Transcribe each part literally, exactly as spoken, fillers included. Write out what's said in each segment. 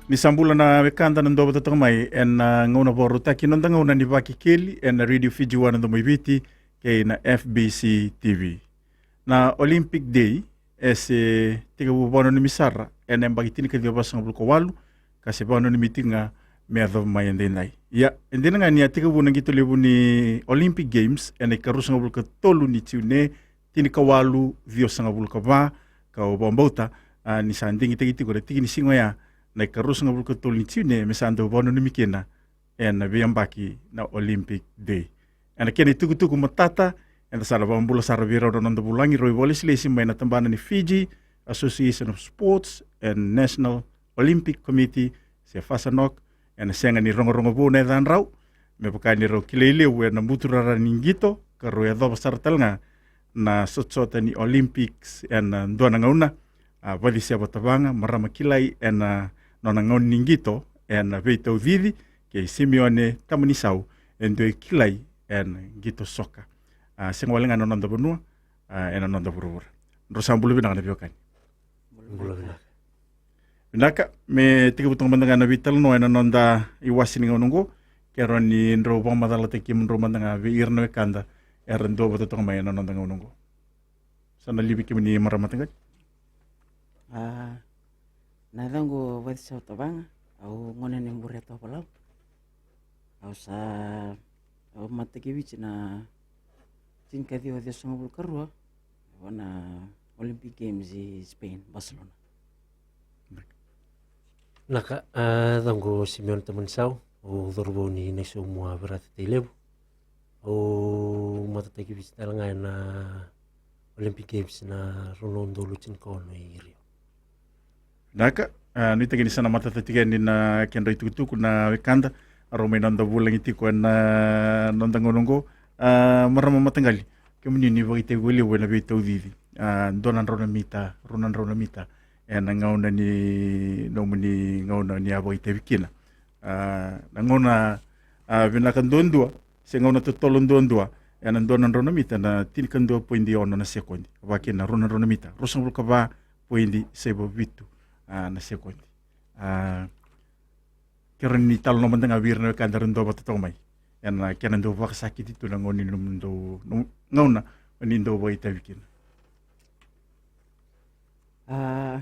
Ni sa bula na wekada na dou vata toka mai ena gauna vakarautaki, noda gauna ni Vakekeli ena Radio Fiji One na Domoiviti kei na F B C T V. Na Olympic Day e se tekivu vakananumi sara ena yabaki tinikaciwa vasagavulu ka walu, ka se vakananumi tiko ga me yacova mai edaidai. Ia, e dina ga ni a tekivu na qito levu ni Olympic Games ena ikarusagavulu ka tolu ni Jiune, tinikawalu ciwasagavulu ka va, ka au vakabauta, a, ni sa digitaki tiko na tiki ni siga oya, na ikarusagavulu ka tolu ni Jiune, me sa dau vakananumi kina ena veiyabaki na Olympic Day. Ena kena itukutuku matata, eda sa na vakabula sara vei rau na noda vulagi, rau ivakalesilesi mai na tabana ni Fiji Association of Sports and National Olympic Committee, se FASANOC, ena sega ni rogorogo vou na yacadrau, me vaka ni rau kilai levu ena buturara ni qito, ka rau yacova sara tale ga na sotasota ni Olympics ena dua na gauna. A, Vaciseva Tavaga, marama kilai ena nona gauna ni qito ena veitaucici, kei Simione Tamanisau, e dua e kilai ena qito soka. A, sega wale ga na noda vanua, a, ena noda vuravura. Drau sa bula vinaka na veiwekani. Bula vinaka. Vinaka, me tekivu toka mada ga na veitalanoa ena noda iwase ni gauna oqo, ke rawa ni drau vakamacalataki kemudrau mada ga vei ira na wekada era dau vata toka mai ena noda gauna oqo. Sa na livi kemuni marama mataqali. A, na yacaqu o Vaciseva Tavaga, au gone ni Bureya Tokalau. Au sa, au mataki Viti na tinikaciwa ciwasagavulu ka rua, vua na Olympic Games i Spain, Barcelona. Naka, a, yacaqu o Simione Tamanisau, au cauravou ni Naisau Mua, Verata, Tailevu. Au matataki Viti tale ga ena Olympic Games na rua na udolu tinikaono i Rio. Naka, a, nuitaki ni sa na matataki yani na kedra itukutuku na wekada, a, rau mai noda vulagi tiko ena noda gauna oqo. A, marama mataqali, kemuni ni vakaitavi vakalevu ena veitaucici. A, dua na drau na mita, rua na drau na mita ena gauna ni, nomuni gauna ni a vakaitavi kina. A, na gauna, a, vinaka duadua, se gauna totolo duadua, ena dua na drau na mita na tinikadua poidi ono na sekodi. Vaka kina na rua na drau na mita, ruasagavulu ka va poidi saiva vitu, a, na sekodi. A, ke rawa ni talanoa mada ga vei ira na wekada era dau vata toka mai ena kena dau vakasakiti tu na gauna ni nomudou, nom-, gauna ni dau vakaitavi kina. A,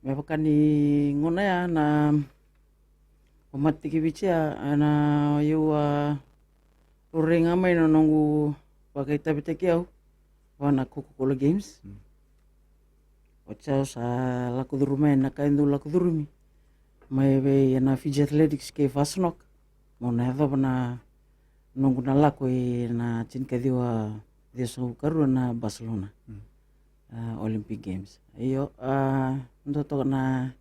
me vaka ni gauna ya na, au matataki Viti ya, na, au a, raurai ga mai na noqu vakaitavitaki au vua na Coca-Cola Games. Mm. Oti au sa lako curuma yani na ka e dau lako curumi mai vei na Fiji Athletics kei FASANOC, meu na yacova na noqu na lako ena tinikaciwa ciwasagavulu ka rua na Barcelona. Mm. A, Olympic Games. Io, a, dua toka na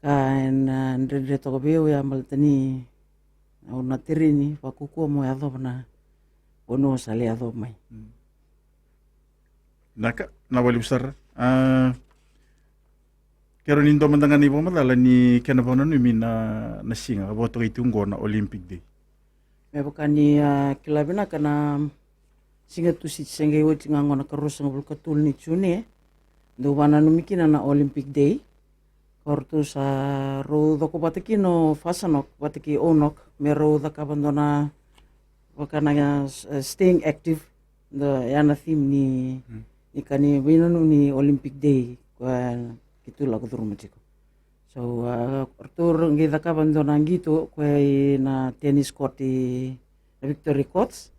ka ena, a, dredre toka vei au ya baleta ni au na tereni vakaukauwa meu yacova na vanua au sa lai yacova mai. Mm. Naka, vinaka vakalevu sara. A, ke rawa ni dua mada ga na ivakamacala ni kena vakananumi na, na siga ka vakatokai tiko oqo na Olympic Day. Me vaka ni, a, kila vinaka na siga Tusiti se qai oti ga oqo na ka ruasagavulu ka tolu ni Jiune, dau vakananumi kina na Olympic Day. Ka ratou sa rau coko vata kina o FASANOC vata kei ONOC me rau cakava dua na vaka na, e, staying active. Dua ya na theme ni, mm, ni ka ni vakananumi ni Olympic Day, koya keitou lako curuma tiko. So, a, ratou qai cakava dua na qito koya ina tennis court i, na Victory Courts.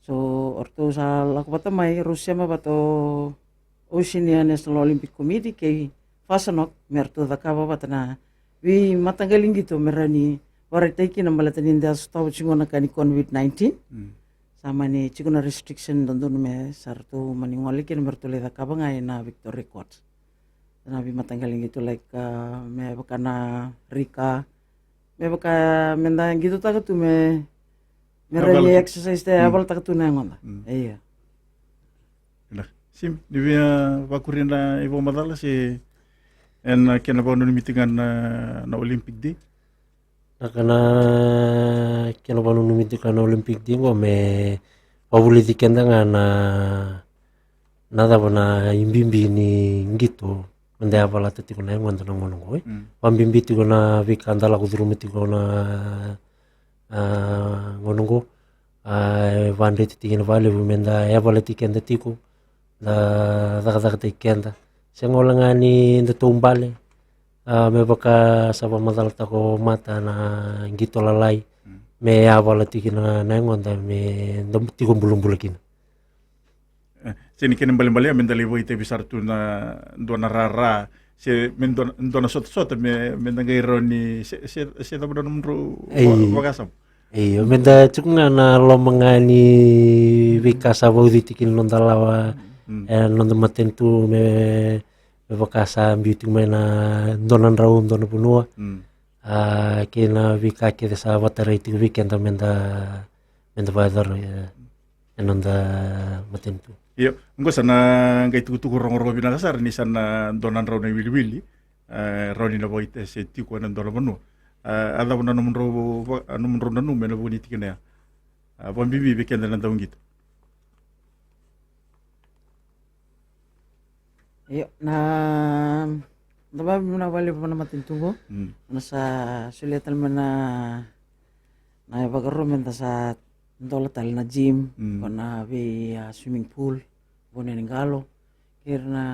So, ratou sa lako vata mai, rau sema vata o Oceania National Olympic Committee kei FASANOC me ratou cakava vata na veimataqali qito me rawa ni vakaraitaki kina baleta ni da sotava tiko na ka ni COVID nineteen. Mm. Sa mani tiko na restriction dodonu me sa ratou mani gole kina me ratou lai cakava ga ina Victory Court. Na veimataqali qito, like, a, me vaka na rika, me vaka me da qitotaka tu me, me rawa ni exercise, te, mm, yavalotaka tu na yagoda. Mm. Io. Sim, ni via vakuria na ivakamacala se ena kena vakananumi tiko ga na, na Olympic Day? Na ka na kena vakananumi tiko ga na Olympic Day oqo me vakavulici keda ga na, na cava na ibibi ni qito meda yavalata tiko na yagoda na gauna oqo, e. Mm. Vabibi tiko na veika da lako curuma tiko na, a, gauna oqo. A, e vadreti tiko na vakalevu meda yavalati keda tiko, da cakacakataki keda. Sega wale ga ni da taubale, a, me vaka sa vakamacalataka o Mata na qito lalai, mm, me yavala tiko na, na yagoda, me da tiko bulabula kina. E, se ni kena ibalebale meda lai vakaitavi sara tu na dua na rara, se me dua, dua na sotasota, me, meda qai rawa ni se, se, se cava na nomudrau, ei, va-, vakasama. Io, meda tiko ga na loma ga ni veika sa vauci tiko na noda lawa, mm, e, noda matanitu, me, me vaka sa biu tiko mai na dua na drau, dua na vanua. Mm. A, kei na veika kece sa vakatarai tiko vei keda meda, meda vakayacora, e, e noda matanitu. Io, oqo sa na qai tukutuku rogorogo vinaka sara ni sa na dua na drau na iwiliwili, e, rawa ni na vakaitavi tiko ena dua na vanua. A, a cava na nomudrau va-, a nomudrau nanuma ena vuku ni tikina ya? A, vakabibi vei keda na dauqito. Io, na, da vakabibi na vakalevu na matanitu oqo. Mm. Na sa solia tale mai na, na ivakaro meda sa dola tale na gym, mm, ko na vei, a, swimming pool, vanua ni qalo. Kei ira na,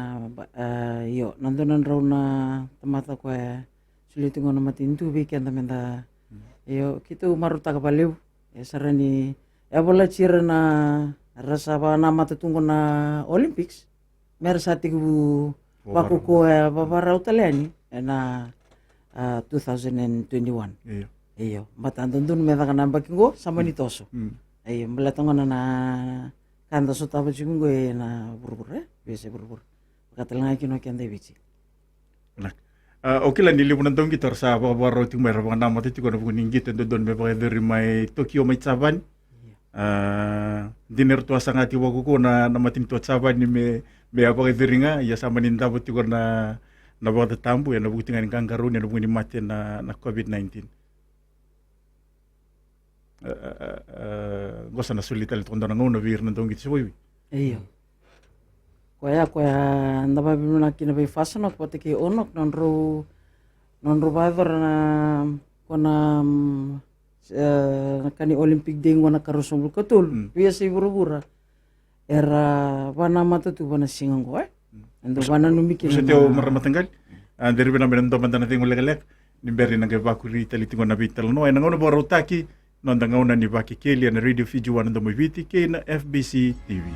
a, io, na dua na drau na tamata koya solia tiko na matanitu vei keda meda, mm, io, keitou marautaka vakalevu. E sa rawa ni yavalati ira na, ra sa vakanamata tu qo na Olympics, me ra sa tekivu vakaukaua, e, vavarau tale yani ena, a, two thousand and twenty-one. Io. Io, baleta dodonu me caka na yabaki qo sa mani toso. Mm. Io, baleta gona na ka da sotava tiko qo ena vuravura, e, veiyasai vuravura. Vaka tale ga kina o keda e Viti. Vinaka. A, au kila ni levu na dauqito era sa vakavakarau tiko mai, era vakanamata tiko ena vuku ni qito e dodonu me vakayacori mai Tokyo, mai Japani. Io. A, dina eratou a saga tiko vakaukaua na, na matanitu o Japani me, me a vakayacori ga, ia sa mani davo tiko na, na vakatatabu ena vuku tiko ga ni qaqarauni ena vuku ni mate na, na COVID nineteen. E, e, e, e, qo sa na soli tale toka dua na gauna vei ira na dauqito se vaivi. Io. Koya, koya da vakavinavinaka kina vei Fasanok vata kei Onok, nodrau, nodrau vakayacora na, ko na, mm, e, na ka ni Olympic Day qo na ka ruasagavulu ka tolu. Mm. Veiyasai vuravura era vakanamata tu vua na siga oqo, e? Mm. E dau vakananumi kina. Sa tei na, o marama mataqali. A, deri vinaka me na dua mada na cegu lekaleka ni bera ni na qai vakuri tale tiko na veitalanoa ena gauna vakarautaki, noda gauna ni Vakekeli ena Radio Fiji One na Domo i Viti kei na F B C T V.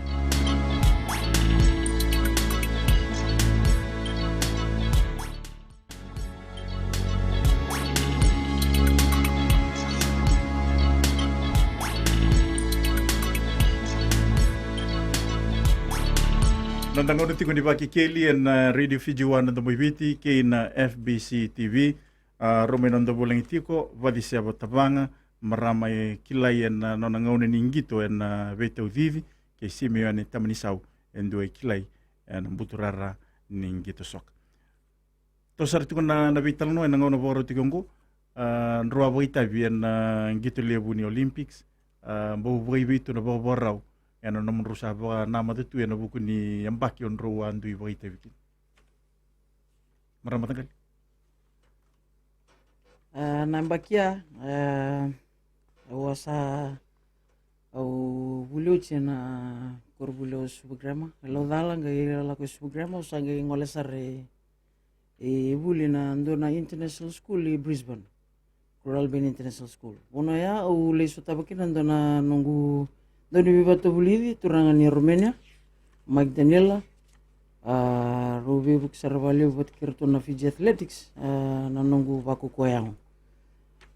Noda gauna tiko ni Vakekeli ena, e, Radio Fiji One na Domo i Viti kei na F B C T V. A, rau mai noda vulagi tiko, Vaciseva Tavaga, marama e kilai ena, e, nona gauna ni qito ena, e, veitaucici, kei Simione Tamanisau, e dua e kilai ena buturara ni qito soka. Toso sara tiko na, na veitalanoa ena gauna vakarau tiko oqo, a, drau a vakaitavi ena, a, qito levu ni Olympics, a, bau vakaivei tu na vakavakarau ena nomudrau sa vakanamata tu ena vuku ni yabaki o drau a dui vakaitavi kina. Marama mataqali. A, na yabaki ya, a, au a sa, au vuli oti ena koronivuli o Suva Grammar. E Laucala, qai lako i Suva Grammar, au sa qai gole sara i, i vuli na dua na international school i Brisbane. Royal Albanian International School. Vanua ya au lai sotava kina dua na noqu, dua ni veivakavulici, turaga ni Romania, Mike Daniela. A, rau veivuke sara vakalevu vata kei iratou na Fiji Athletics, a, na noqu vakaukauwa yago.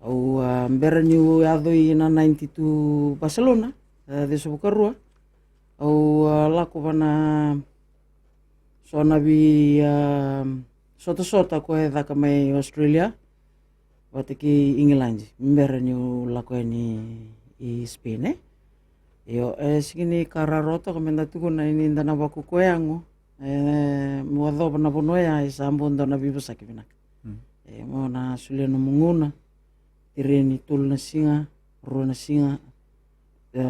Au, a, bera niu yaco i na ninety-two Barcelona, a, ciwasagavulu ka rua. Au, a, lako vana so na vei, a, sotasota ko e caka mai Australia vata kei Igiladi, bera niu lako yani i Spain, e. Io, e sega ni ka rawarawa toka meda tukuna ni da na vakaukauwa yago, e, mo yacova na vanua ya, e sa bau dua na veivosaki vinaka. Mm. E, mo na solia nomu gauna, tireni tolu na siga, rua na siga, e,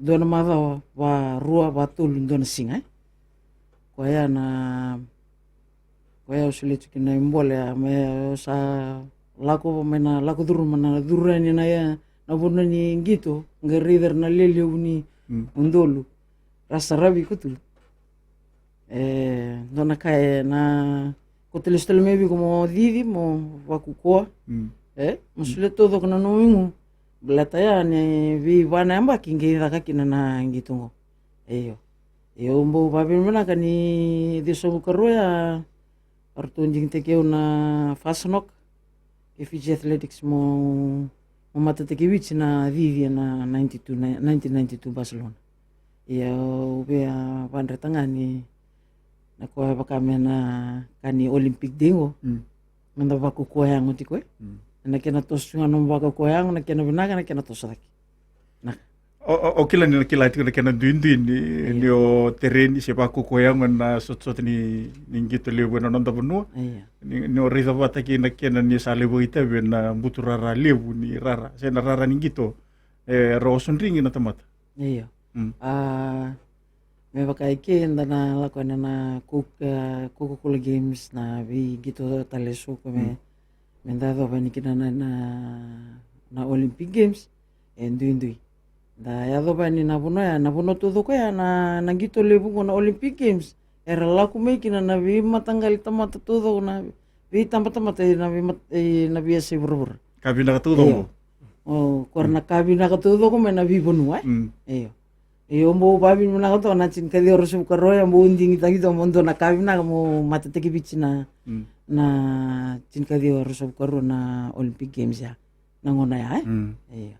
dua na macawa, va rua, va tolu, dua na siga, e. Koya na, Koya au solia tiko na ibole ya, me sa lako mai na lako curuma na curu yani na ya na vanua ni qito, qai raica na lelevu ni udolu. Ra saravi iko tu. E dua na ka e na kota lesu tale mai vei iko mo cici, mo vakukua. E mo solia taucoko na nomu igu. Baleta ya ni vei va na yabaki qai caka kina na qito qo. Io. Io, bau vavinavinaka ni ciwasagavulu ka rua ya, eratou digitaki au na Fasanok kei Fiji Athletics mo, mo matataki Viti na cici ena ninety-two, na nineteen ninety-two Barcelona. Ia au via vadreta ga ni na koya vaka me na ka ni Olympic Day qo. Meda vakukua yago tiko e. Na kena toso tu ga nomu vakukua yago, na kena vinaka, na kena toso cake. Na O, o, o kila ni na kila tiko na kena duidui ni, ni o tereni se vakukua yago ena sotasota ni, ni qito levu ena noda vanua. Ni, ni o raica vata kei na kena ni sa lai vakaitavi ena buturara levu ni rara se na rara ni qito. E rau osodrigi na tamata. Io. A, me vaka i ke da na lako ena na Coca-Cola Games, na veiqito tale e so ko me, me da yacova yani kina na, na, na Olympic Games. E duidui. Da yacova yani na vanua ya, na vanua taucoko ya na, na qito levu qo na Olympic Games. Era lako mai kina na veimataqali tamata taucoko, na veitabatamata ena veimat-, ena veiyasai vuravura. Ka vinaka taucoko. Io. O, ko ra na ka vinaka taucoko mai na veivanua e. Io. Io, bau vavinavinaka toka na tinikaciwa ruasagavulu ka rua ya, bau digitaki toka mo dua na ka vinaka mo matataki Viti na, na tinikaciwa ruasagavulu ka rua na Olympic Games ya. Na gauna ya e. Io.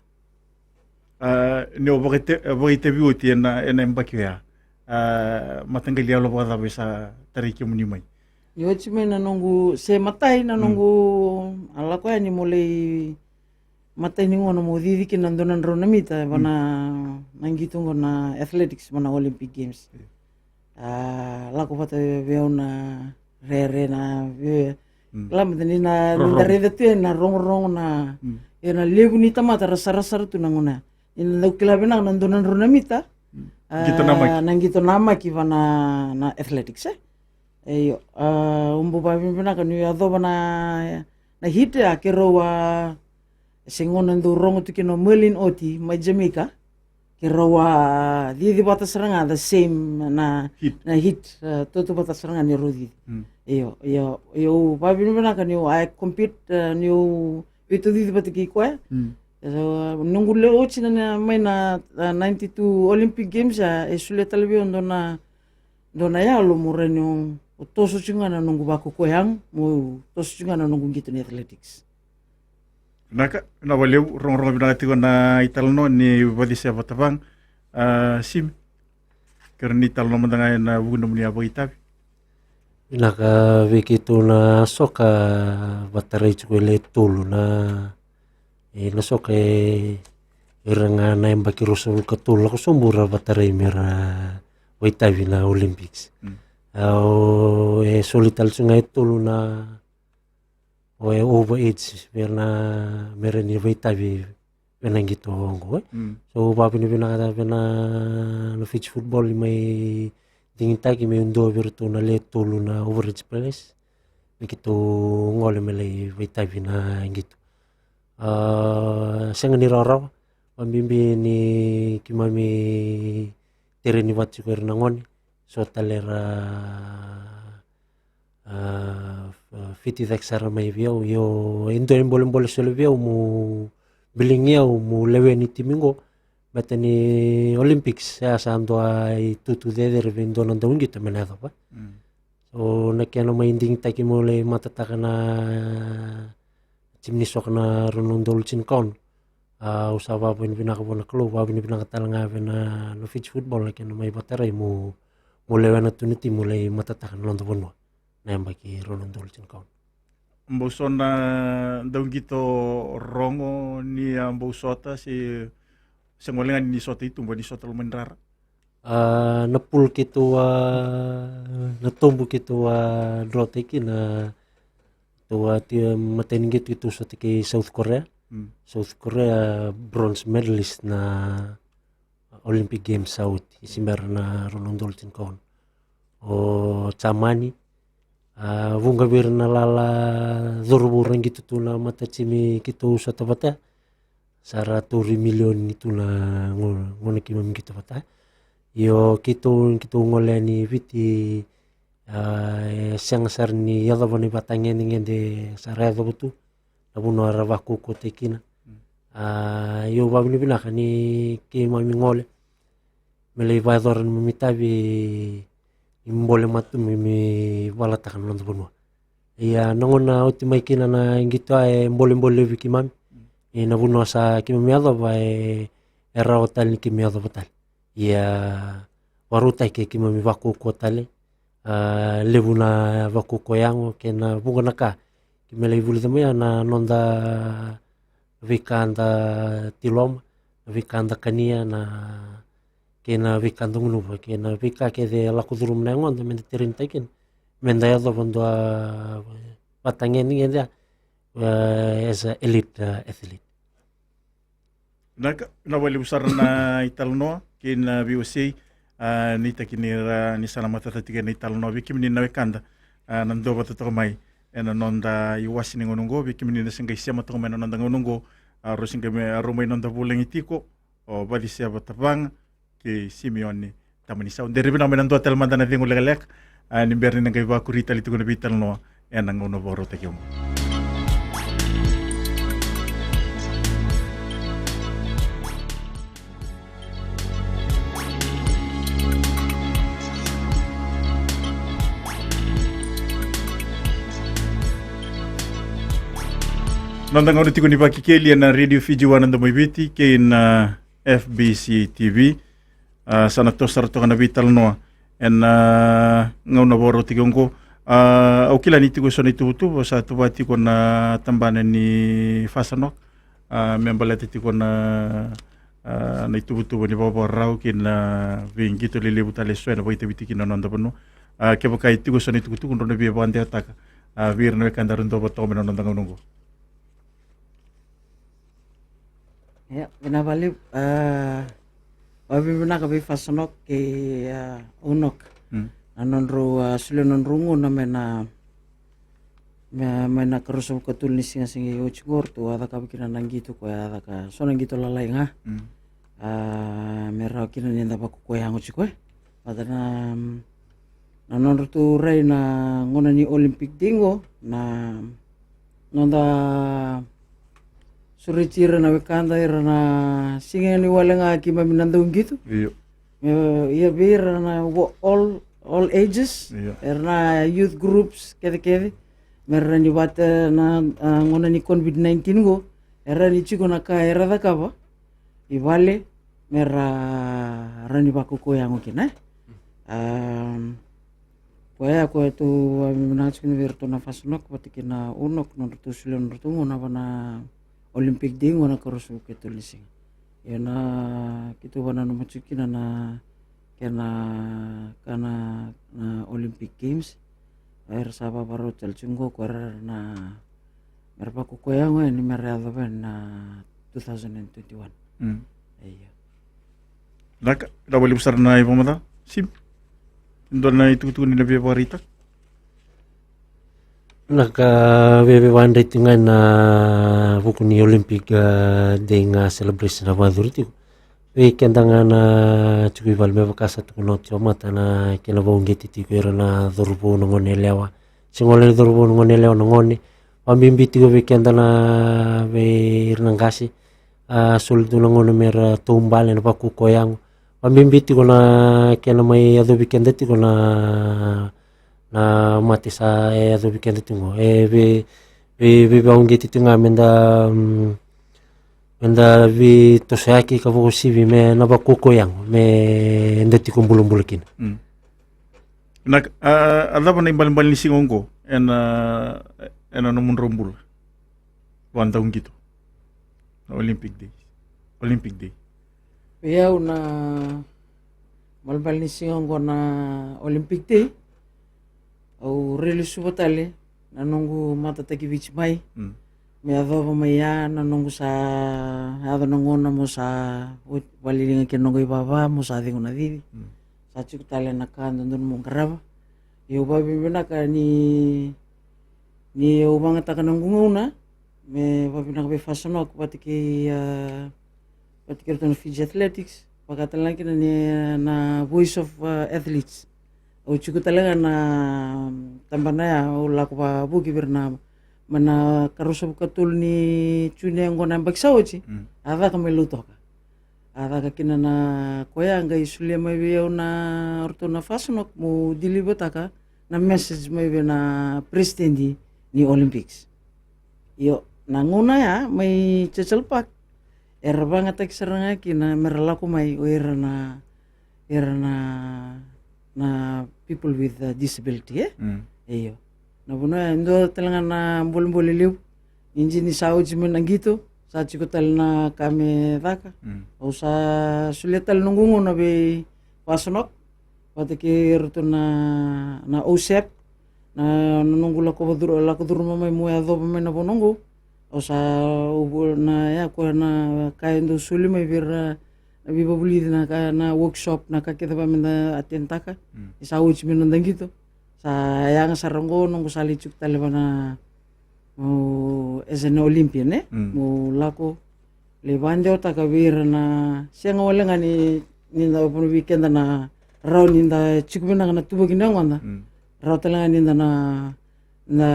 A, ni o vakaite-, vakaitavi oti ena, ena yabaki oya. A, mataqali yalo vakacava e sa tarai kemuni mai? Ni oti mai na noqu, se matai na noqu, a lako yani mo lai matai ni gauna mo cici kina na dua na drau na mita, va na, na qito qo na athletics, va na Olympic Games. A, lako vata vei au na rere na vei. Kila mada ni na, ni da raica tu ena rogorogo na, ena levu ni tamata ra sarasara tu na gauna. Ni na dau kila vinaka na dua na drau na mita. A, qito namaki. Na qito namaki va na, na athletics e. Io, a, au bau vavinavinaka ni yacova na, na heat ya, keirau a, se gauna dau rogo tu kina o Merlin Otti mai Jamaica. Keirau a cici vata sara ga the same na heat, na heat, e, tautauvata sara ga ni rau cici. Io, io, io, au vavinavinaka niu a compete, e, niu veitaucici vata kei koya. E, noqu lai oti na, na, mai na, e, ninety-two Olympic Games ya, e solia tale vei au dua na, dua na yalo mo rawa niu toso tiko ga na noqu vakukua yago, mo toso tiko ga na noqu qito ni athletics. Vinaka, vinaka vakalevu, rogorogo vinaka tiko na italanoa ni Vacise Vatavaqa. A, Simi, kerea ni talanoa mada ga ena vuku ni nomuni a vakaitavi. Vinaka, vei keitou na soka, vatarai tiko e le tolu na, e na soka e, ira ga na yabaki ruasagavulu ka tolu lako sobu ra vatarai me ra vakaitavi na Olympics. A, o, e soli tale tiko ga e tolu na o e over age vei ira na, me ra ni vakaitavi vei na qito oqo e. So vavinavinaka vei na, na Fiji Football ni mai digitaki me dua vei iratou na le tolu na over age players me keitou gole me lai vakaitavi na qito. A, sega ni rawarawa, vabibi ni keimami tereni vata tiko ira na gone, so tale ra a, fiti cake sara mai vei au, io, e dua e bolebole sole vei au mo biligi au mo lewe ni timi qo, baleta ni Olympics, e a sa dua itutu cecere vei dua na dauqito me na yacova. So na kena mai digitaki mo lai matataka na timi ni soka na rua na udolu tinikaono. A, au sa vavinavinaka vua na Kalou, vavinavinaka tale ga vei na, na Fiji Football na kena mai vatarai mo, mo lewena tu na timi mo lai matataka na noda vanua na yabaki rua na udolu tinikaono. Bau so na dauqito rogo ni a bau sota se, se gole ga ni sota i tuba, ni sota loma ni rara? A, na pool keitou a, na tobu keitou a draw taki na, keitou a, ti, matai ni qito keitou sota kei South Korea. South Korea bronze medalist na Olympic Games sa oti, se bera na rua na udolu tinikaono. O Jamani, A, vuqa vei ira na lala cauravou ra qito tu na matatimi keitou sota vata ya, sa ra tauri milioni tu na gauna, gauna keimami qito vata ya. Io, keitou, keitou gole yani Viti, a, e sega sara ni yacova na ivakatagedegede sa ra yacova tu, na vanua ra vakaukauwataki kina. A, io, vakavinavinaka ni keimami gole me lai vakayacora na neimami itavi, ni bole mada tu me, me valataka na noda vanua. Ia, na gauna oti mai kina na qito ya e bolebole vei keimami. Ia, na vanua sa keimami yacova e, e rawa tale ni keimami yacova tale. Ia, vakarautaki keimami vakaukauwa tale. A, levu na vakaukauwa yago kei na vuqa na ka keimami lai vulica mai ya, na noda veika da tiloma, na veika da kania, na, kei na veika da gunuva, kei na veika kece e lako curuma na yagoda me da train-taki kina, me da yacova dua vakatagedegede, a, as a elite, a, athlete. Vinaka, vinaka vakalevu sara na italanoa kei na veiwasei. A, nuitaki ni ra, ni sa na matata tiko na italanoa vei kemuni na wekada, a, na dua vata toka mai ena noda iwase ni gauna oqo, vei kemuni na se qai sema toka mai na noda gauna oqo. A, rau se qai mai, a, rau mai noda vulagi tiko o Vaciseva Tavaga kei Simione Tamanisau. De ri vinaka mai na dua tale mada na cegu lekaleka, a, ni bera ni na qai vakuri tale tiko na veitalanoa ena gauna vakarautaki oqo. Noda gauna tiko ni Vakekeli ena Radio Fiji One, na Domo i Viti, kei na F B C T V. A, sa na toso sara toka na veitalanoa ena, a, gauna vakarautaki oqo. A, au kila ni tiko eso na ituvatuva sa tuva tiko na tabana ni Fasanok, a, me baleta tiko na, a, na ituvatuva ni vakavakarau kei na veiqito lelevu tale eso ena vakaitavi tiko kina na noda vanua. A, kevaka e tiko eso na itukutuku drau na via vakadewataka, a, vei ira na wekada ra dua vata toka mai na noda gauna oqo. Ia, vinaka vakalevu. A, vakavinavinaka vei Fasanok kei, a, Unok. Mm. Na nodrau, a, solia na nodrau gauna mai na, mai, mai na ikaruasagavulu ka tolu ni siga, siga e oti qo, ratou a cakava kina na qito, koya a caka so na qito lalai ga. Mm. A, me rawa kina ni da vakaukauwa yago tiko, e. Vata na, na nodratou rai na gauna ni Olympic Day qo, na noda sureti ira na wekada, ira na siga ni wale ga keimami na dau qito. Io. E, ia vei ira na wa-, all, all ages, io, era na youth groups kecekece, me ra ni vata na, a, gauna ni COVID nineteen qo, era ni tiko na ka era cakava i vale, me ra rawa ni vakaukauwa yago kina, e. Am, koya, koya tou a vinaka tiko vei iratou na Fasanok vata kei na Unok, nodratou solia nodratou gauna va na Olympic Day qo na ikaruasagavulu ka tolu ni siga. Ia na keitou vananuma tiko kina na kena ka na, na Olympic Games. Era sa vakarau tale tiko qo ko era na, me ra vakaukauwa yago yani me ra yacova na two thousand and twenty-one. Mm. Io. Vinaka, vinaka vakalevu sara na ivakamacala. Sim. Dua na itukutuku ni na via vakaraitaka? Na ka via, via vakadreti ga ena vuku ni Olympic, a, Day ga celebration a vakayacori tiko. Vei keda ga na tiko i vale, me vaka sa tukuna oti o Mata, na kena vakauqeti tiko ira na cauravou, na gone yalewa. Se gole na cauravou, na gone yalewa, na gone. Vakabibi tiko vei keda na, vei ira na qase. A, soli tu na gauna me ra taubale, na vakaukauwa yago. Vakabibi tiko na kena mai yacovi keda tiko na, na mate sa, e, yacovi keda tiko. E, vei, vei, vei, vakauqeti tiko ga me da, mm, me da veitosoyaki ka vakauasivi me na vakaukauwa yago, me da tiko bulabula kina. Mm. Na, a, a cava na ibalebale ni siga oqo ena, ena nomudrau bula vakadauqito? Na Olympic Day. Olympic Day. Vei au na ibalebale ni siga oqo na Olympic Day. Au railesuva tale na noqu matataki Viti mai. Mm. Me yacova mai ya na noqu sa yaco na gauna mo sa ot-, vakaliliga kei na noqu ivava, mo sa cegu na cici. Mm. Sa tiko tale na ka dodonu mo qarava. Io, vavinavinaka ni, ni au vagataka na noqu gauna me vavinaka vei Fasonok vata kei, ah, vata kei ratou na Fiji Athletics, vaka tale ga kina ni, ah, na Voice of, ah, Athletes. Au tiko tale ga na tabana ya, au lako vakavuki vei ira na, mai na karua sagavulu ka tolu ni June oqo na yabaki sa oti. Mm. A caka mai Lautoka. A caka kina na koya, qai solia mai vei au na ratou na Fasonok meu deliver-taka na message mai vei na president ni Olympics. Io, na gauna ya mai Churchill Park, era vagataki sara ga kina mera lako mai o ira na, ira na, na people with, uh, disability, e? Mm. Io. Na vanua ya e dua tale ga na bolebole levu. Ni dina ni sa oti mai na qito, sa tiko tale na ka me caka. Mm. Au sa solia tale noqu gauna vei Fasonok vata kei ratou na, na OSAP, na, na noqu lako curu, lako curuma mai meu yacova mai na vanua oqo. Au sa, au vo-, na, ya koya na ka e dau soli mai vei ira na veivavulici, na ka, na workshop, na ka kece va meda attend-taka. Mm. E sa oti mai noda qito. Sa yaga sara oqo, noqu sa lai tiko tale va na, o, as an Olympian, e? Mm. Meu lako lai vakadewataka vei ira na, sega wale ga ni, ni da, vei keda na rawa ni da tiko vinaka na tuvaki ni yagoda. Mm. Rawa tale ga ni da na, na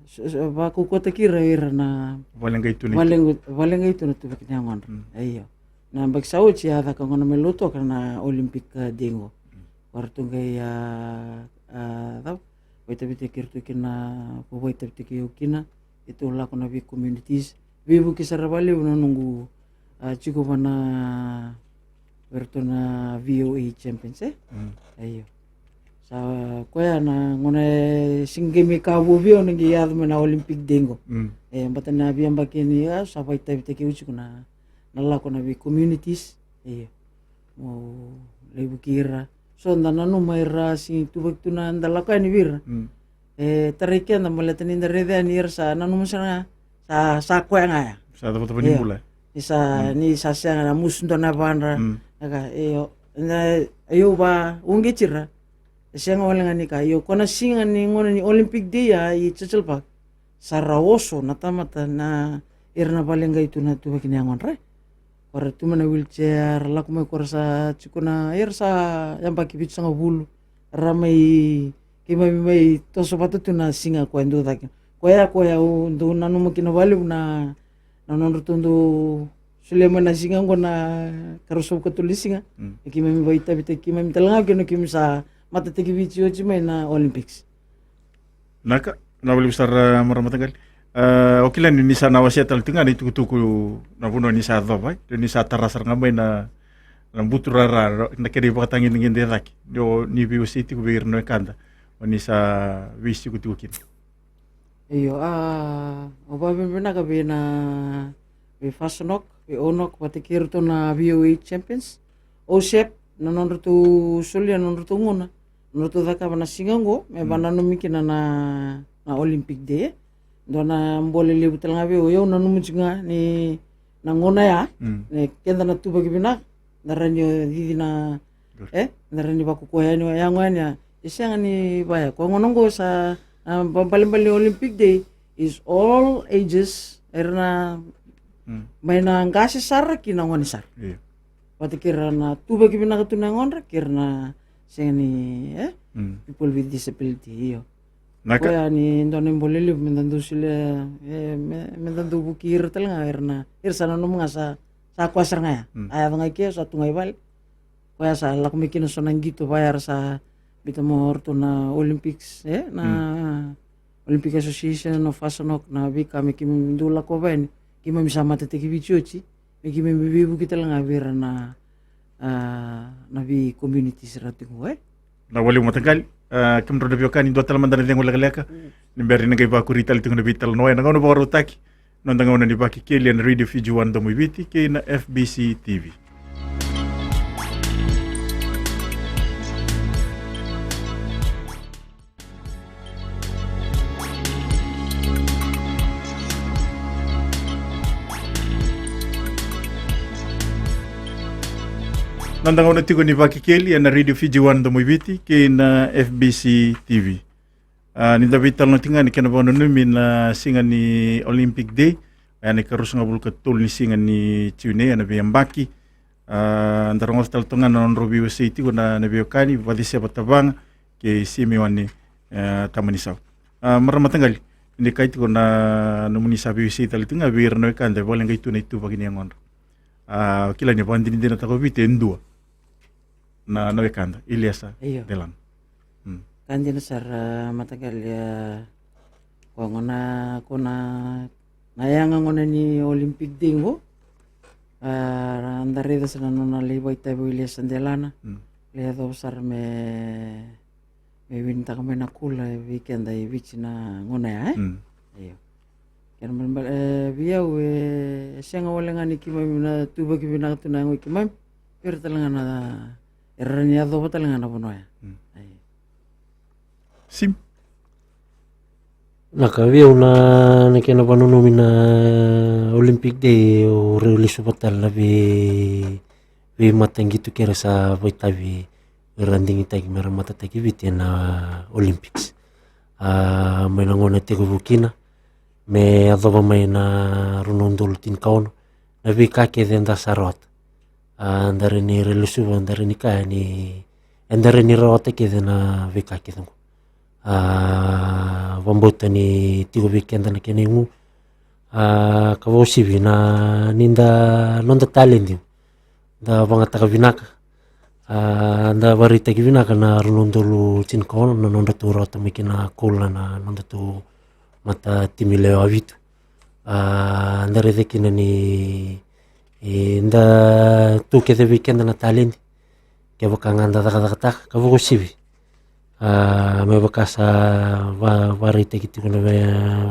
s-, s-, vakaukauataki ira, ira na valeqai tu na, valeqai, valeqai tu na tuvaki ni yagodra. Mm. Io. Na yabaki sa oti a caka gona mai Lautoka na Olympic, ah, Day qo. Mm. Ko ratou qai, ah, ah, cava, vakaitavitaki iratou kina, ko vakaitavitaki au kina, keitou lako na vei communities. Veivuke sara vakalevu na noqu, ah, tiko va na, vei ratou na VOA champions, e? Mm. Io. Sa koya na gauna e sega ni qai mai ka vou vei au na qai yaco mai na Olympic Day qo. Mm. E, baleta na veiyabaki ni, ah, sa vakaitavitaki au tiko na, na lako na vei communities. Io. Mo lai vuki ira. So da nanuma ira sega ni tuvaki tu na da lako yani vei ira. Mm. E tarai keda baleta ni da raica yani ira sa nanuma sara ga, sa, sa koya ga ya. Sa cavacava ni bula. Ni sa, mm, ni sa sega na musu dua na yavadra. Mm. Aka, io, na, io, vauqeti ira. E sega wale ga ni ka, io, ko na siga ni gauna ni Olympic Day ya i Churchill Park. Sa ra oso na tamata na, ira na valeqai tu na tuvaki ni yagodra. Ko ra tu mai na wheelchair, ra lako mai, ko ra sa tiko na, ira sa yabaki vitusagavulu. Ra mai, keimami mai toso vata tu na siga koya dau caka. Koya, koya au dau nanuma kina vakalevu na, na nodratou dau solia mai na siga oqo na karua sagavulu ka tolu ni siga. Mm. E keimami vakaitavitaki keimami tale ga kina keimami sa matataki Viti oti mai na Olympics. Naka, na valevu sara, marama mataqali. Ah, o kila ni ni sa na wasea tale tiko ga na itukutuku na vanua ni sa yacova, e? Ni sa tara sara ga mai na, na buturara, na kena ivakatagedegede e cake. Ni o ni veiwasei tiko vei ira na wekada o ni sa veisikotiko kina. Io, ah, au vakavinavinaka vei na, vei Fasonok, vei Onok, vata kei iratou na VOA champions. OSAP, na nodratou solia, na nodratou gauna, na nodratou cakava na siga oqo, me, mm, vananumi kina na, na Olympic Day. Dua na bole levu tale ga vei au, au nanuma tiko ga ni na gauna ya, mm, ni keda na tuvaki vinaka, na rawa ni o cici na, good, e, na rawa ni vakakoya yani, o yago yani ya. E sega ni vaya, ko gauna oqo sa, ah, ba-, balebale Olympic Day is all ages, era na, mm, mai na qase sara ki na gone sara. Io. Vata kei ira na tuvaki vinaka tu na yagodra, kei ira na sega ni, e? Mm. People with disability, io. Naka. Koya ni dua na ibole levu me da dau solia, e, me, me da dau vuki ira tale ga, ira na, ira sa nanuma ga sa, sa koya sara ga ya. Mm. A yaco ga i ke, sa tu ga i vale. Koya sa lako mai kina so na qito vaya era sa biuta mai o ratou na Olympics, e? Na, mm, Olympic Association of Fasonok, na veika me keimami dau lakova yani, keimami sa matataki Viti oti, me keimami veivuke tale ga vei ira na, ah, na vei communities ra tiko, e? Na valevu mataqali, ah, kemudrau na veiwekani, dua tale mada na cegu lekaleka, mm, ni bera ni qai vakuri tale tiko na veitalanoa ena gauna vakarautaki, noda gauna ni Vakekeli ena Radio Fiji One Domo i Viti kei na FBC TV. Noda gauna tiko ni Vakekeli ena Radio Fiji One Domo i Viti kei na F B C T V. A, ni da veitalanoa tiko ga ni kena vakananumi na siga ni Olympic Day, ena ikaruasagavulu ka tolu ni siga ni Jiune ena veiyabaki. A, da rogoca tale toka ga na nodrau veiwasei tiko na, na veiwekani, Vaceseva Tavaga kei Simione, e, Tamanisau. A, marama mataqali, ni kai tiko na nomuni sa veiwasei tale tiko ga vei ira na wekada e vakaleqai tu na ituvaki ni yagodra. A, kila ni vakadinadinataka o Viti e dua na, na wekada, Iliesa Delana. Ka dina sara, a, mataqali, a, ko gona, ko na, na yaga gona ni Olympic Day qo. A, da raica sara na nona lai vakaitavi o Iliesa Delana. Lai yacova sara me, me winitaka mai na kula vei keda i Viti na gauna ya, e? Io. Kena ibalebale, e, vei au, e, e sega wale ga ni keimami na tuvaki vinaka tu na yago i keimami, vei ira tale ga na, era ni yacova tale ga na vanua ya. Sim. Na ka vei au na, na kena vakananumi na Olympic Day, au railesuva tale na vei, veimataqito kei ira sa vakaitavi, era digitaki mera matataki Viti ena Olympics. A, mai na gauna e tekivu kina me yacova mai na rua na udolu tinikaono, na veika kece eda sa rawata. A, da rawa ni railesuva, da rawa ni kaya ni, eda rawa ni rawata kece na veika kece qo. A, vakabauta ni tiko vei keda na kena igu. A, ka vakauasivi na, ni da, noda taledi da vagataka vinaka. A, da vakaraitaki vinaka na rua na udolu tinikaono na nodratou rawata mai kina kula na nodratou mata timi lewe vitu. A, da raica kina ni, e, da tu kece vei keda na taledi. Kevaka ga da cakacakataka, ka vakauasivi. A, me vaka sa va, vakaraitaki tiko na vei,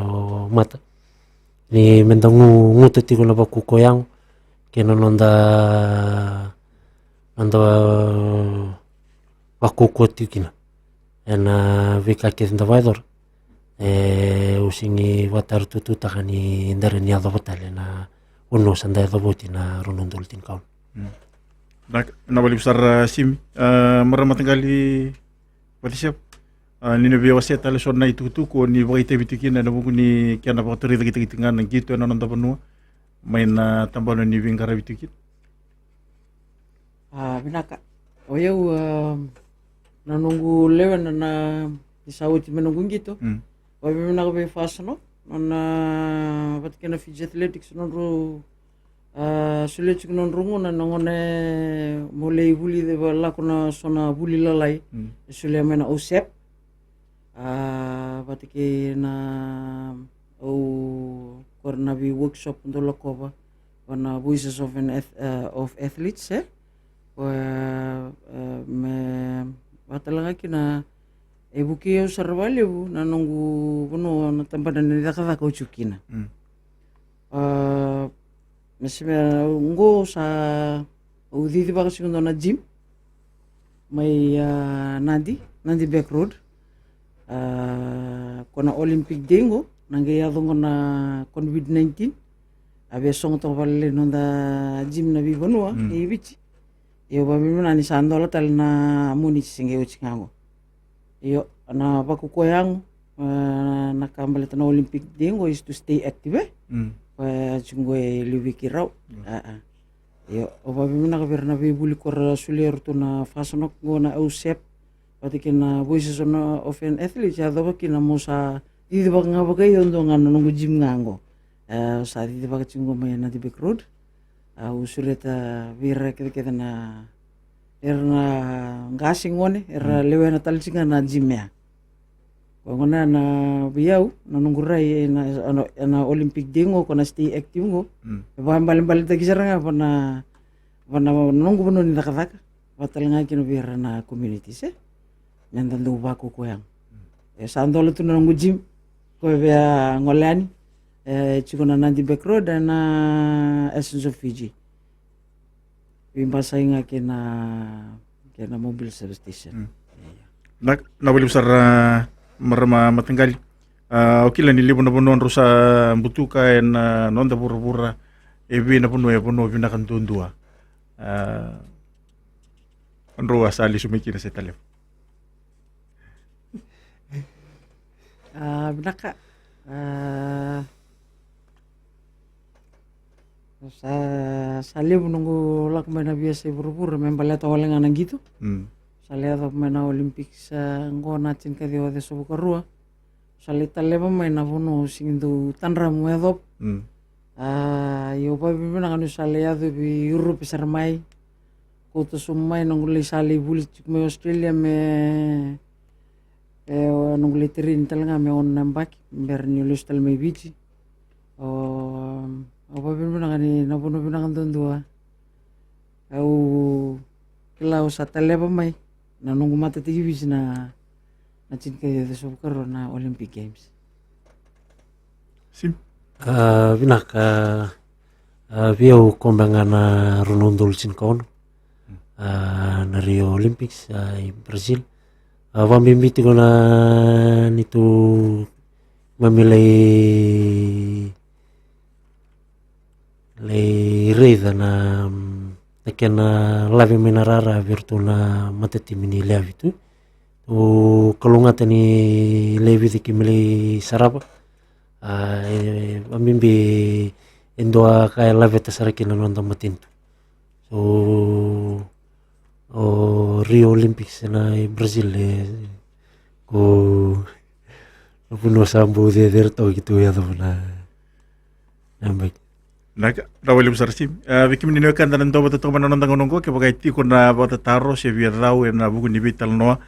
o, mata. Ni meda gu, guta tiko na vakaukauwa yago kei na noda, noda vakaukauwa tiko kina ena veika kece da vakayacora. E, au sega ni vakatara tututaka ni da rawa ni yacova tale na vanua sa da yacova oti na rua na udolu tinikaono. Mm. Na, na vakalevu sara, Simi. A, marama mataqali Vaceseva. A, ni na via wasea tale so na itukutuku o ni vakaitavi tiko kina ena vuku ni kena vakatorocaketaki tiko ga na qito ena noda vanua mai na tabana ni veiqaravi tiko kina. A, vinaka. O yau, a, na noqu lewena na, ni sa oti me noqu qito. Mm. Vavinavinaka vei Fasono, nona vata kei na Fiji Athletics, nodrau, a, solia tiko nodrau gauna, na gauna e mo lai vuli, e lako na so na vuli lalai. Mm. E solia mai na O S A P. A, vata kei na, au, ko ira na vei workshop dau lakova, vei na Voices of an Ath-, e, of Athletes, e? Ko, e, e, me, vata tale ga kina, e vukei au sara vakalevu na noqu vanua na tabana ni cakacaka au tiko kina. Mm. A, me se me, qo sa, au cicivaka tiko dua na gym mai, a, Nadi, Nadi Beck Road. A, ko na Olympic Day qo, na qai yaco qo na COVID nineteen. A via sogo toka vakalailai noda gym na veivanua, mm, kei Viti. Io, vavinavinaka ni sa dola tale na Moniti se qai oti ga qo. Io, na vakaukauwa yago, e, na ka baleta na Olympic Day qo is to stay active, e? Mm. Ko e tiko qo e liu vei keirau. Mm. A, a. Io, au vavinavinaka vei ira na veivuli ko ra solia iratou na Fasono qo na O S A P, vata kei na Voices of an Athlete, yacova kina mo sa cicivaka ga vakai au dua ga na noqu gym ga qo. E, au sa cicivaka tiko qo mai Nadi Beck Road. Au sureta vei ira kecekece na, era na qase, gone, era, mm, lewena tale tiko ga na gym ya. Ko gona na vei au, na noqu rai ena, ena, ena Olympic Day qo, ko na stay active qo. Mm. E vakaibalebaletaki sara ga va na, va na noqu vanua ni cakacaka. Vata tale ga kina vei ira na communities, e? Meda dau vakaukauwa yago. Mm. E sa dola tu na noqu gym, ko e via gole yani, e, tiko na Nadi Beck Road, ena Essence of Fiji. Veibasai ga kei na, kei na mobile service station. Mm. Io. Na, na vakalevu sara, a, marama mataqali. A, au kila ni levu na vanua drau sa butuka ena, a, noda vuravura. E vei na vanua, e vanua vinaka duadua. A, O drau a sa lesu mai kina se taleva? A, vinaka. A, sa, sa levu noqu lako mai na veiyasai vuravura me baleta wale ga na qito. Mm. Sa lai yaco mai na Olympics, a, qo na tinikaciwa ciwasagavulukarua. Sa lai taleva mai na vanua au sega ni dau tadramu me yacova. Mm. A, io, vakavinavinaka niu sa lai yaco vei Europe sara mai. Kauta sobu mai noqu lai, sa lai vuli tiko mai Australia me, e, noqu lai tereni tale ga me ono na yabaki bera niu lesu tale mai Viti. O, au vakavinavinaka ni na vanua vinaka duadua au kila au sa taleva mai na noqu mata tiki Viti na, na tinikaciwa ciwasagavulukarua na Olympic Games. Sim. A, vinaka, a, vei au kobe ga na rua na udolu tinikaono, a, na Rio Olympics, a, i Brazil. A, vakabibi tiko na neitou keimami lai, lai raica na, na kena lave mai na rara vei iratou na matatimi ni Leavitu. Au kalougata ni lewe vica keimami lai sarava. A, e, vakabibi e dua ka e laveta sara kina na noda matanitu. So, o Rio Olympics na i Brazil, e, ko na vanua sa bau cecere toka keitou yacova na, na yabaki. Vinaka, vinaka vakalevu sara Simi. A, vei kemuni na wekada na dua vata toka mai na noda gauna oqo, kevaka e tiko na vakatataro se via cau ena vuku ni veitalanoa,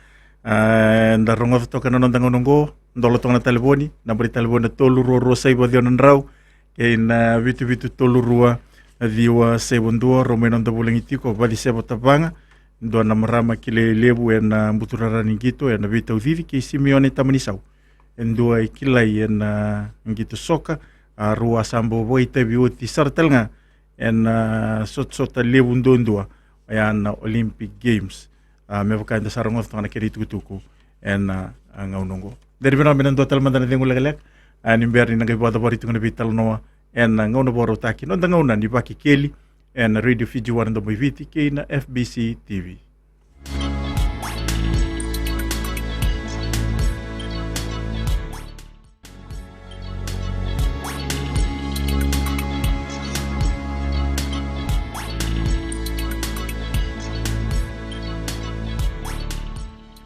a, eda rogoca toka na noda gauna oqo, dola toka na talevoni, naba ni talevoni na tolu rua rua saiva ciwa na drau, kei na vitu vitu tolu rua ciwa saiva dua, rau mai noda vulagi tiko, Vaciseva Tavaga, dua na marama kilai levu ena buturara ni qito, ena veitaucici, kei Simione Tamanisau, e dua e kilai ena qito soka, a, rau a sa bau vakaitavi oti sara tale ga ena sotasota levu duadua, oya na Olympic Games. A, me vaka eda sa rogoca toka na kena itukutuku ena, a, gauna oqo. Dede vinaka me na dua tale mada na cegu lekaleka, a, ni bera ni na qai vakacavari tiko na veitalanoa ena gauna vakarautaki, noda gauna ni Vakekeli, ena Radio Fiji One Domo i Viti kei na F B C T V.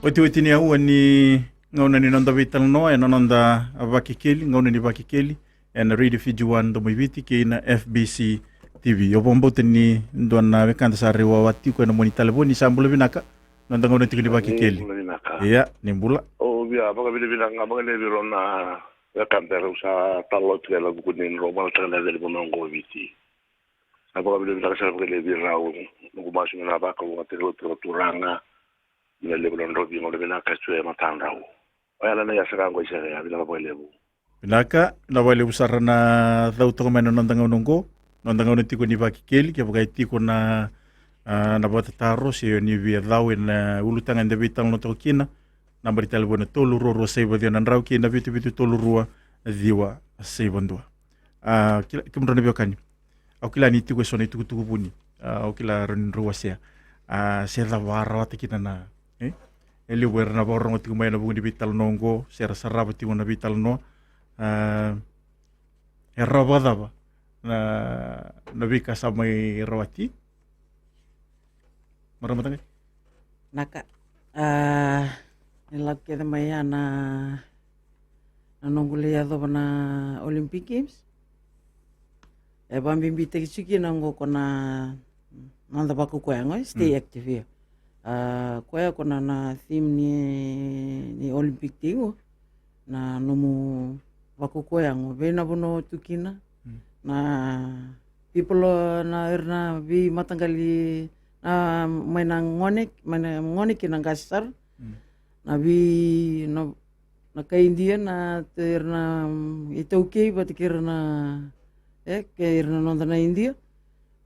Otioti ni aua ni gauna ni noda veitalanoa ena noda Vakekeli, gauna ni Vakekeli, ena Radio Fiji One Domo i Viti kei na F B C T V. Au vakabauta ni dua na wekada sa rai wawa tiko ena mua ni talevoni. Sa bula vinaka. Noda gauna tiko ni Vakekeli. Ni bula vinaka. Ia, ni bula. Au via vakavinavinaka ga vakalevu vei rau na wekada rau sa talanoa tiko ena vuku ni drau marautaka na yacani vanua oqo o Viti. Au vakavinavinaka sara vakalevu vei rau, noqu masu me na vakalougatataki rau tiko na Turaga. Na levu na drau veigauna vinaka e tu e matadrau. Oya na, na yasaka oqo i Sereka, vinaka vakalevu. Vinaka, vinaka vakalevu sara na cau toka mai na noda gauna oqo. Noda gauna tiko ni Vakekeli, kevaka e tiko na, a, na vakatataro se o ni via cau ena ulutaga eda veitalanoa toka kina, naba ni talevoni na tolu rua rua saiva ciwa na drau kei na vitu vitu tolu rua ciwa saiva dua. A, kila, kemudrau na veiwekani. Au kila ni tiko eso na itukutuku vuni. A, au kila rawa ni drau wasea. A, se cava a rawata kina na, e? E levu era na vakarorogo tiko mai ena vuku ni veitalanoa oqo, se ra sarava tiko na veitalanoa. A, e rawa vakacava na, na veika sa mai rawati? Marama tagane? Naka. A, e lako kece mai ya na, na noqu lai yacova na Olympic Games. E vakabibitaki tiko kina oqo ko na noda vakaukauwa yago, e, stay active, io. A, koya ko na, na theme ni, ni Olympic tiko, na nomu vakaukauwa yago, vei na vanua o tu kina, na people, na, ira na veimataqali, na, mai na gone, mai na gone kei na qase sara, na vei, na, na kai Idia, na, ira na, mm, iTaukei vata kei ira na, e, kei ira na noda na Idia.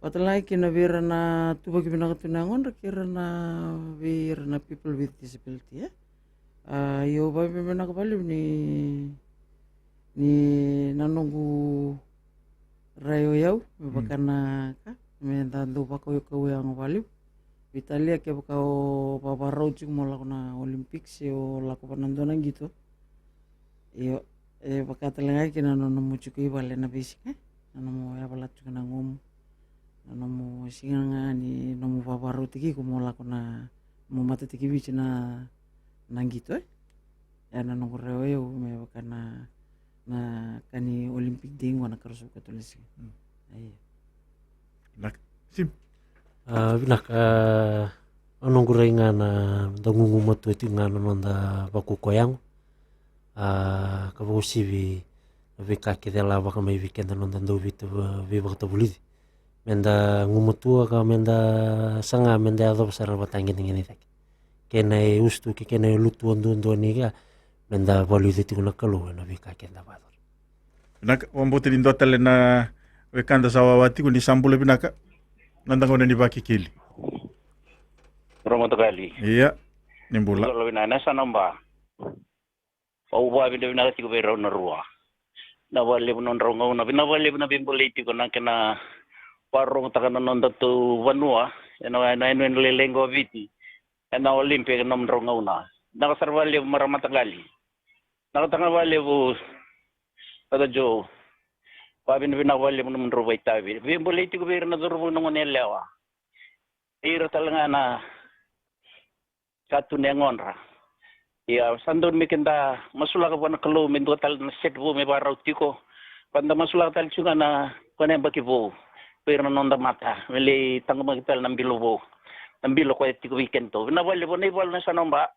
Vata lai kina vei ira na tuvaki vinaka tu na yagodra kei ira na, vei ira na people with disability, e. A, io, vakavinavinaka vakalevu ni, ni na noqu rai o yau me vaka na ka me da dau vakaukauwa yago vakalevu. Veitalia kevaka o vavarau tiko mo lako na Olympic se o lako vana dua na qito. Io, e vaka tale ga kina na nomu tiko i vale na veisiga, na nomu yavala tiko na gomu, na nomu siga ga ni nomu vavarau tiko iko mo lako na, mo mata tiko i Viti na, na qito e. E na noqu raiwa au me vaka na, na ka ni Olympic Day qo na Karusa Katolisi. Ia. Vinaka. Sim. A, vinaka. A, a noqu rai ga na da gugumatua tiko ga na noda vakuko yago. A, ka vakausivi na veika kece la vaka mai vei keda noda dau veivakatavulici. Me da gumatua ka me da saga me da yacova sara na vatagedegede cake. Kena e usutu ke kena e lutua duadua ni ka me da valuica tiko na Kalou ena veika keda vacora. Vinaka, vabauta ni dua tale na wekada sa wawa tiko ni sa bula vinaka. Noda gauna ni vakekeli. Roma takali. Ia, ni bula. Dolo vinaka na sa naba. Au vakavinavinaka tiko vei rau na rua. Vinaka vakalevu na nodrau gauna, vinaka vakalevu na veibolei tiko na kena vakarorogotaka na noda tou vanua ena yanuyanu lailai qo o Viti ena Olympic ena nomudrau gauna. Vinaka sara vakalevu marama mataqali. Vinaka tale ga vakalevu Brother Joe. Vakavinavinaka vakalevu na nomudrau vakaitavi. Veibolei tiko vei ira na cauravou na gone yalewa. Ira tale ga na sa tu na yagodra. Ia sa dodonu me keda masulaka vua na Kalou me dua tale na set vou me vakarau tiko. Vaka da masulaka tale tiko ga na kena yabaki vou vei ira na noda mata me lai taqomaki tale na bilo vou, na bilo koya e tiko vei kedatou. Vinaka vakalevu na ivalu na sa naba.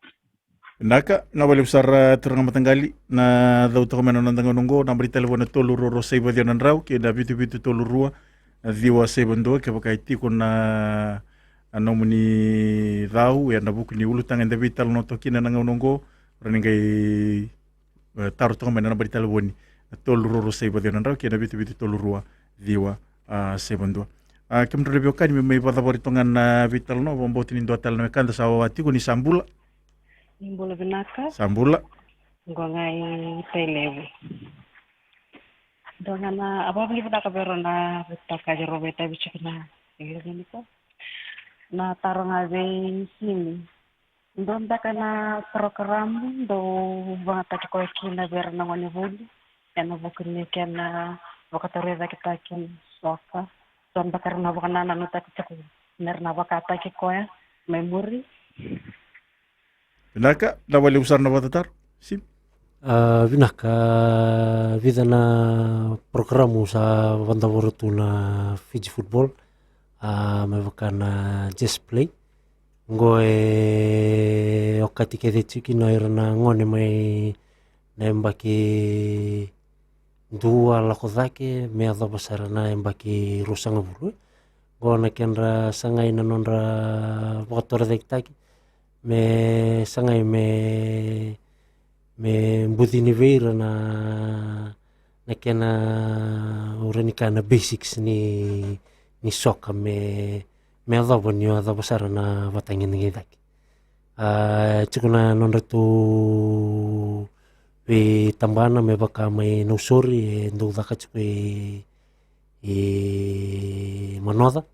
Vinaka, vinaka vakalevu sara turaga mataqali. Na cau toka mai na noda gauna oqo, naba ni talevoni na tolu rua rua saiva ciwa na drau kei na vitu vitu tolu rua ciwa saiva dua, kevaka e tiko na nomuni cau ena vuku ni ulutaga eda veitalanoa toka kina ena gauna oqo, rawa ni qai taro toka mai na naba ni talevoni na tolu rua rua saiva ciwa na drau kei na vitu vitu tolu rua ciwa saiva dua. A, kemudrau na veiwekani me mai vakacavari toka ga na veitalanoa, vakabauta ni dua tale na wekada sa wawa tiko ni sa bula. Ni bula vinaka. Sa bula. Qo ga i Tailevu. Dua ga na, a, vakavinavinaka vei rau na veitokani rau veitavi tiko na ileveniko. Na taro ga vei Simi. Dua beka na program dou vagataki koya kina vei ira na gonevuli ena vuku ni kena vakatorocaketaki na soka. Dua beka era na vakanananutaki tiko me ra na vakataki koya mai muri. Vinaka, na vakalevu sara na vakatataro. Sim. A, vinaka, vica na program au sa vadavora tu na Fiji Football, a, me vaka na Just Play. Qo e okati kece tiko kina o ira na gone mai na yabaki dua lako cake me yacova sara na yabaki ruasagavulu. Qo na kedra sagai na nodra vakatorocaketaki me sagai me, me bucini vei ira na, na kena, au rawa ni kaya na basics ni, ni soka me, me yacova ni o yacova sara na vatagedegede cake. A, tiko na nodratou veitabana me vaka mai Nausori e dau caka tiko i, i Manoca,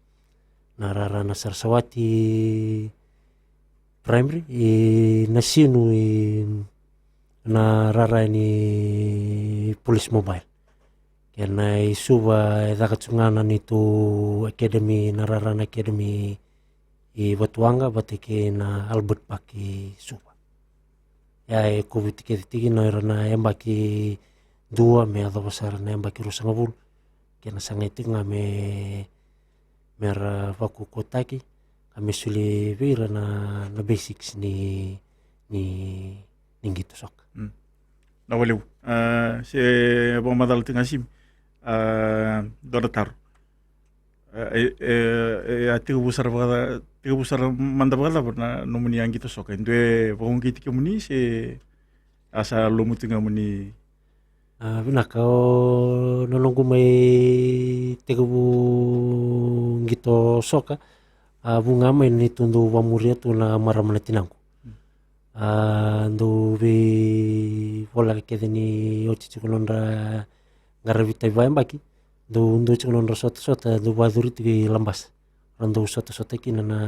na rara na Saraswati Primary, i Nasinu i na rara ni Police Mobile. Kei na i Suva e caka tiko ga na neitou academy, na rara na academy i Vatuwaqa vata kei na Albert Park i Suva. Ia e koviti kece tiko kina o ira na yabaki dua me yacova sara na yabaki ruasagavulu. Kei na sagai tiko ga me, me ra vakaukauwataki ka me soli vei ira na, na basics ni, ni, ni qito soka. Mm. Na vakalevu. A, se vakamacala tiko ga Simi. A, dua na taro. A, e, e, e a tekivu sara vaka, tekivu sara mada vakacava na nomuni a qito soka? E dua e vakauqeti kemuni se a sa lomu tiko ga muni? A, vinaka, o na noqu mai tekivu qito soka, a, vu ga mai na neitou dau vakamuria tu na marama na tinaqu. A, dau veivoleka kece ni oti tiko nodra qaravi tavi vakayabaki, dau, dau tiko nodra sotasota, dau vakacuri tiko i Labasa. ra dau sotasota kina na,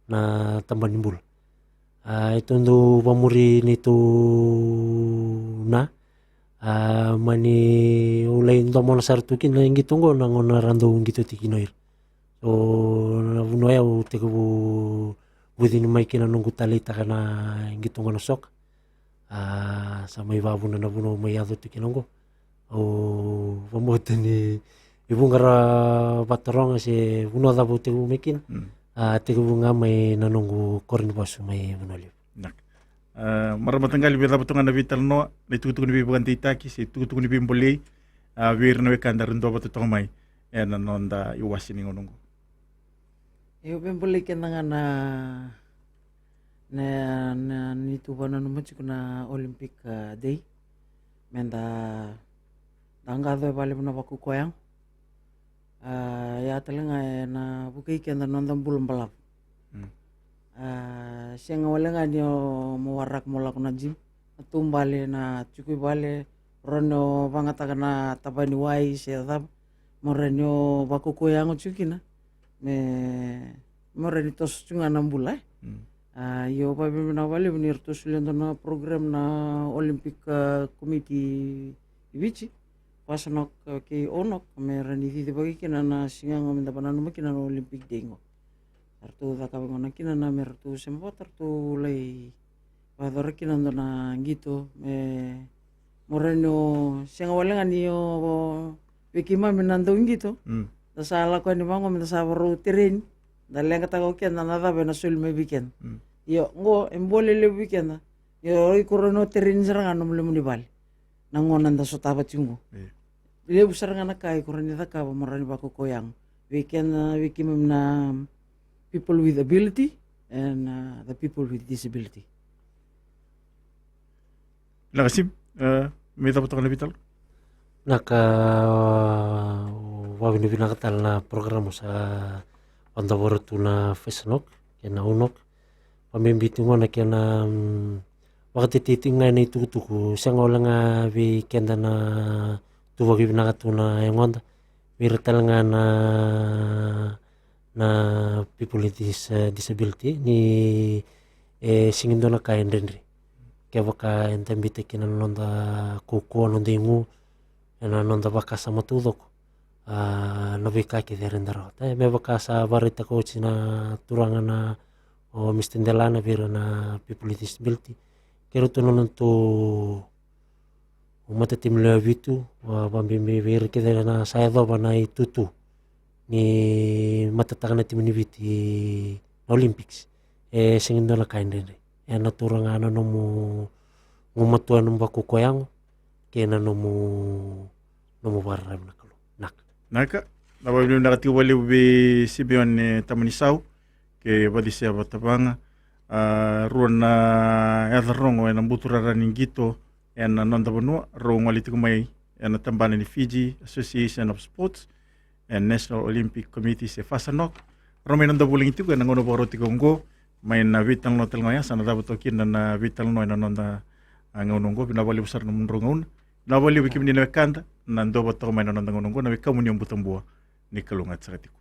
na taba ni bula. A, e tou dau vamuri neitou na, a, mani au lai domona sara tu kina na qito oqo na gauna ra dau qito tiko kina o ira. So na vanua ya au tekivu vucini mai kina noqu taleitaka na qito oqo na soka. A, sa mai vavuna na vanua au mai yaco tu kina oqo. Au vabauta ni vuqa ra vataroga se vanua cava au tekivu mai kina. A, tekivu ga mai na noqu koro ni vasu mai Vanua Levu. Marama mataqali, vei cava toka ga na veitalanoa, na itukutuku ni veivakadeitaki se itukutuku ni veibolei, a, vei ira na wekada ra dua vata toka mai ena noda iwase ni gauna oqo. Io, veibolei keda ga na, na, na neitou vananuma tiko na Olympic, a, Day. Meda, da qaco e vale vuna vakaukauwa yago. A, ia tale ga ena vukei keda na noda bula balavu. A, sega wale ga ni o mo waraka mo lako na gym, na taubale, na tiko i vale, rawa ni o vagataka na tavani wai se cava, mo rawa ni o vakaukauwa yago tiko kina. Me, mo rawa ni toso tiko ga na bula, e. A, io, vavinavinaka valevu ni ratou solia dua na program na Olympic, a, Committee i Viti, FASANOC, a, kei ONOC, me rawa ni cicivaki kina na siga oqo meda vananuma kina na Olympic Day oqo. Ratou cakava gona kina na me ratou sema vata, ratou lai vakayacora kina dua na qito, me mo rawa ni o sega wale ga ni o vei keimami na dauqito. Da sa lako yani vaqo meda sa varau tereni, da leqataka o keda na cava ena soli mai vei keda. Io, oqo e bolei levu vei keda. Io, iko rawa ni o tereni sara ga nomu loma ni vale. Na gauna da sotava tiko oqo. Levu sara ga na ka iko rawa ni cakava mo rawa ni vakaukauwa yago. Vei keda, vei keimami na people with ability and, uh, the people with disability. Vinaka Sim, e, me cava toka na veitalanoa? Vinaka, au vavinavinaka tale na program sa vadavora tu na FASANOC kei na ONOC. Vabibi tiko na kena, mm, vakatetei tiko ga ena itukutuku, sega wale ga vei keda na tu vakavinaka tu na yagoda, vei ira tale ga na, na people with dis-, eh, disability, ni e sega ni dua na ka e dredre. Kevaka eda biuta kina na noda kaukauwa, noda igu, ena noda vakasama taucoko, a, na veika kece era dau rawata. E, me vaka sa vakaraitaka oti na turaga na o Mister Delana vei ira na people with disability, kei iratou na nodatou matatimi lewe vitu, va-, vabibi vei ira kece na sa yacova na itutu ni matataka na timi ni Viti na Olympics. E sega ni dua na ka e dredre. Ena taura ga na nomu gumatua, nomu vakaukauwa yago, kei na nomu, nomu vakararavi na Kalou. Naka. Naka. Na vakavinavinaka tiko vakalevu vei Simeone Tamanisau kei Vaciseva Tavaga, a, rua na yaca rogo ena buturara ni qito ena noda vanua, rau gole tiko mai ena tabana ni Fiji Association of Sports and National Olympic Committee se FASANOC. Rau mai noda vulagi tiko ena gauna vakarau tiko oqo, mai na veitalanoa tale ga oya, sa na cava toka kina na veitalanoa ena noda, a, gauna oqo. Vinaka vakalevu sara na nomudrau gauna. Vinaka vakalevu vei kemuni na wekada na duavata toka mai na noda gauna oqo, na wekamuni o Butabua. Ni kalougata saka tiko.